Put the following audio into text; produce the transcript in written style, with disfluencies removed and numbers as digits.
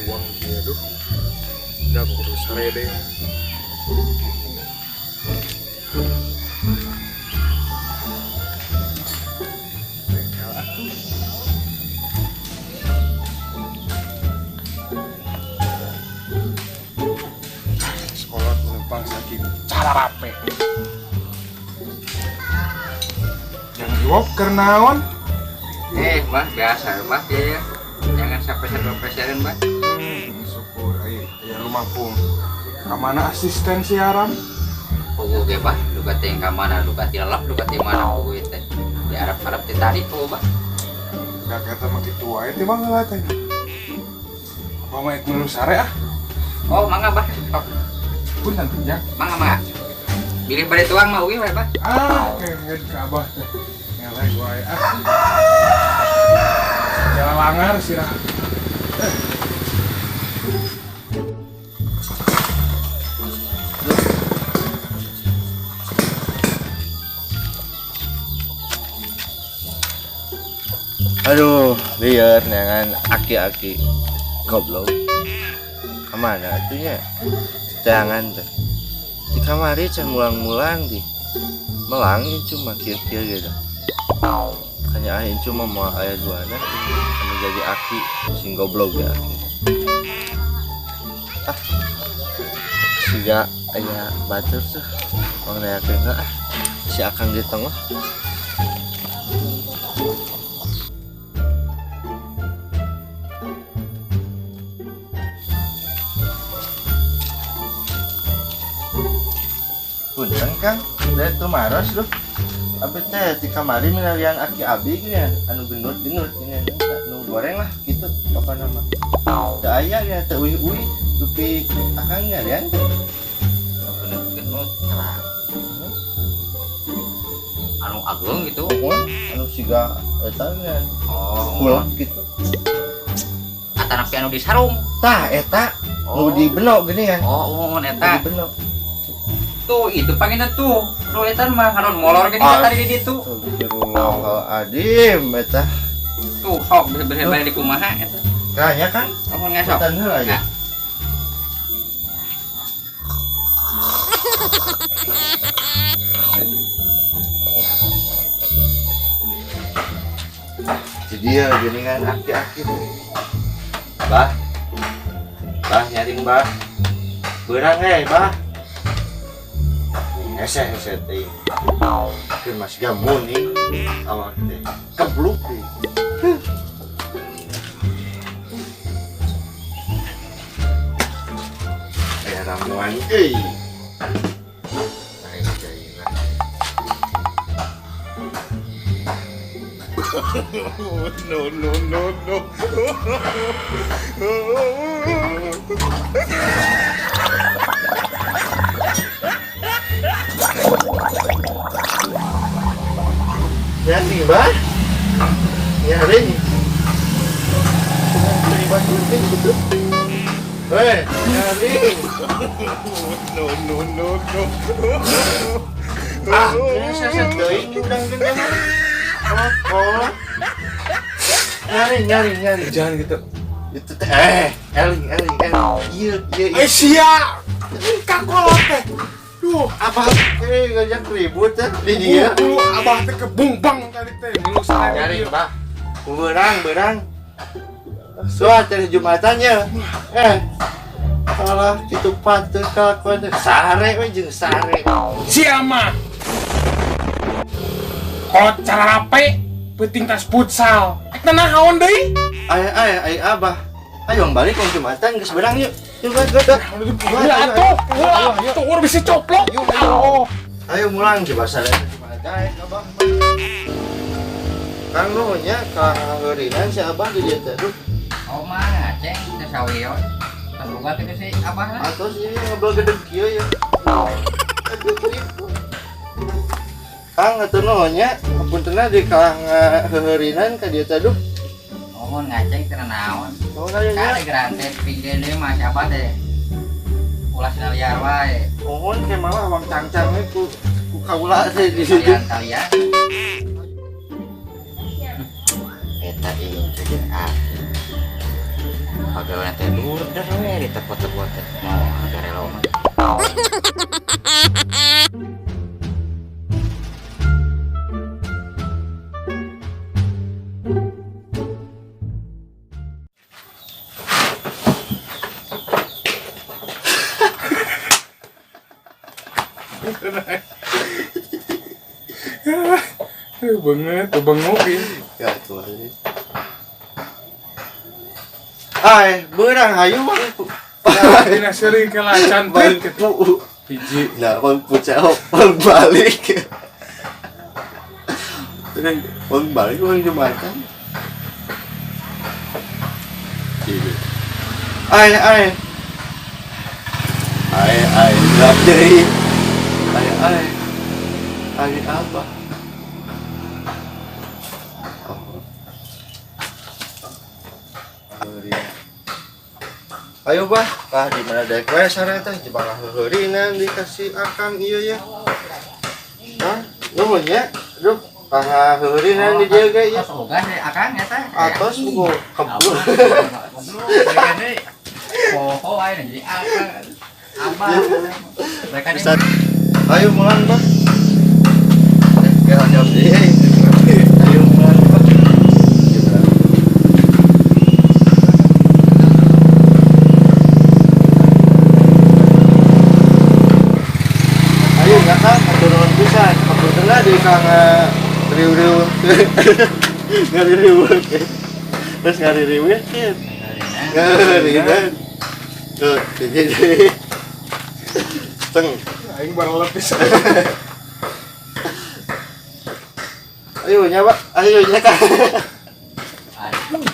Tuang kieu, duh. Udah aku kudu sare deh. Bengkel ah. Sekolah menumpang saking cara rape. Yang iwok keur naon? Eh, Bah, biasa, Bah, ya, ya. Jangan sampai satu peseran, Bah. Syukur aya aya lumangkung. Ka mana asisten siaran? Pugu ge, Bah, duka teh ka mana, duka ti lelap, duka ti mana pugu teh. Di Arab-Arab teh tadi pugu, Bah. Gak kata mah kitu wae teh bang heula teh. Apa mah ek milu sare ah? Oh, mangga, Bah. Sok. Punten ya. Mangga, mangga. Bilih bade tuang mah uih we, Bah. Ah, kehed ka abah teh. Ngeleh wae ah. Jalan langar sirah. Aduh, liar dengan aki-aki goblok. Kemana atunya? Jangan teh. Di kamari can mulang-mulang di. Melang cuma kieu-kieu gitu. Hanya aing cuma mau aya duana anu jadi aki sing goblok ya aki. Ah. Siga aya batur tuh. Mang nayakeun ah. Si Akang di tengah. Punten Kang, dari tumaros loh. Abi teh di kamari minalian aki abi gini ya, anu gendut-gendut gini anu goreng lah gitu apa nama. Teu aya ya teu uih-uih, dupi akang nyarian teh. Gendut-gendut, lah. Anu ageung gitu. Mohon anu siga eta nya. Oh, Kulak gitu. Atanapi anu di sarung. Tah eta nu di benok gini ya. Oh, mohon Nu eta. di benok. Tuh, itu panggilnya tuh. Tuh eta mah haron molor gini Ah. tadi di ditu. Astagfirullahaladzim eta. Tuh, sok bener-bener balik di kumaha eta. Kayaknya kan Mohon ngasok. punten heula ya. Nah. Jadi ya gini kan aki-aki. Bah. Bah nyaring bah. Beurang eh bah. Hese hese teh. Tapi masih gamun nih. Awak teh kebluk teh. Aya ramuan euy. Aing cai lah. No, no, no, no. Ya nih, Bah. Nyaring. Terlibat gunting gitu. Weh, nyaring. No, no, no, no. Ah, ini saya teuing udang gendeng. Oh, oh. Nyaring, nyaring, nyaring. Jangan gitu. Itu teh eling, eling, eling. Iya, iya, iya. Eh sia. Kakolot teh. Duh, Apa ngajak ribut teh di dia? Bulu abah teh kebungbang tadi teh. Milu sare. Nyaring, Bah. Beurang, beurang. Soal teh Jumatannya. Alah, kitu patut kelakuan teh. Sare we jeung sare. Sia mah. Kolot cara rape, peuting tas futsal. Ek naon deui? Ay ay ay abah. Ayo balik ke Jumatan geus beurang yuk. Yuk, yuk, yuk. Heula atuh, heula atuh urang bisa coplok. Ayo. Ayo mulang coba sare Jumatan abah. Kang nuhun nya ka ngaheurinan si abah di dieu teh. Duh, Oh, mah ceng teh sawios. Tas boga teh si abah lah. atos ieu ngobrol gedeg kieu ya. Aduh, ribu. Kang atuh nuhun nya, hapuntenna di ka ngaheurinan ka dieu teh duh. Mohon ngaceng teh naon. Nuhun aya nya. Kade granted pinggir deui mah si abah teh. Ulah sina liar wae. Mohon ke malah wang cangcang we ku kaula teh di situ. Kalian-kalian. Eta ieu teh jeung aki. Pagawean teh durder we ditepot-tepot teh. Mau garelo mah. Banget, bengok ieu. Ya tuh. Ay, beurang hayu mah. Dina seuri kelacan teh gitu. Bang Hiji. Nah, bang pucau, bang balik. Terus bang balik bang jembatan. Ay, ay. Ay, ay, gelap deui. Ay, ay. Ay, apa? Oh. Ayo bah, ah di mana dek we sare teh jebak heureurinan dikasih akang ieu ya. Hah? Nuhun nya. Duh, ah heureurinan di dieu ge ya. Tos ogah deh akang eta. Atos buku kebul. Goblok, deui. Poho aing jadi akang. Abah. Mereka Bisa. Ayo mulang bah. Kayak jawab deui. Ayo mulang bah. Ayo ya kan, atur nuhun pisan. Hapuntenna di kang riu-riu. Ngaririu. Terus ngaririu kieu. Ngarinan. Tuh, hiji. Teng. Aing barelep pisan. Ayo nya, Pak. Ayo nya kan. Aduh.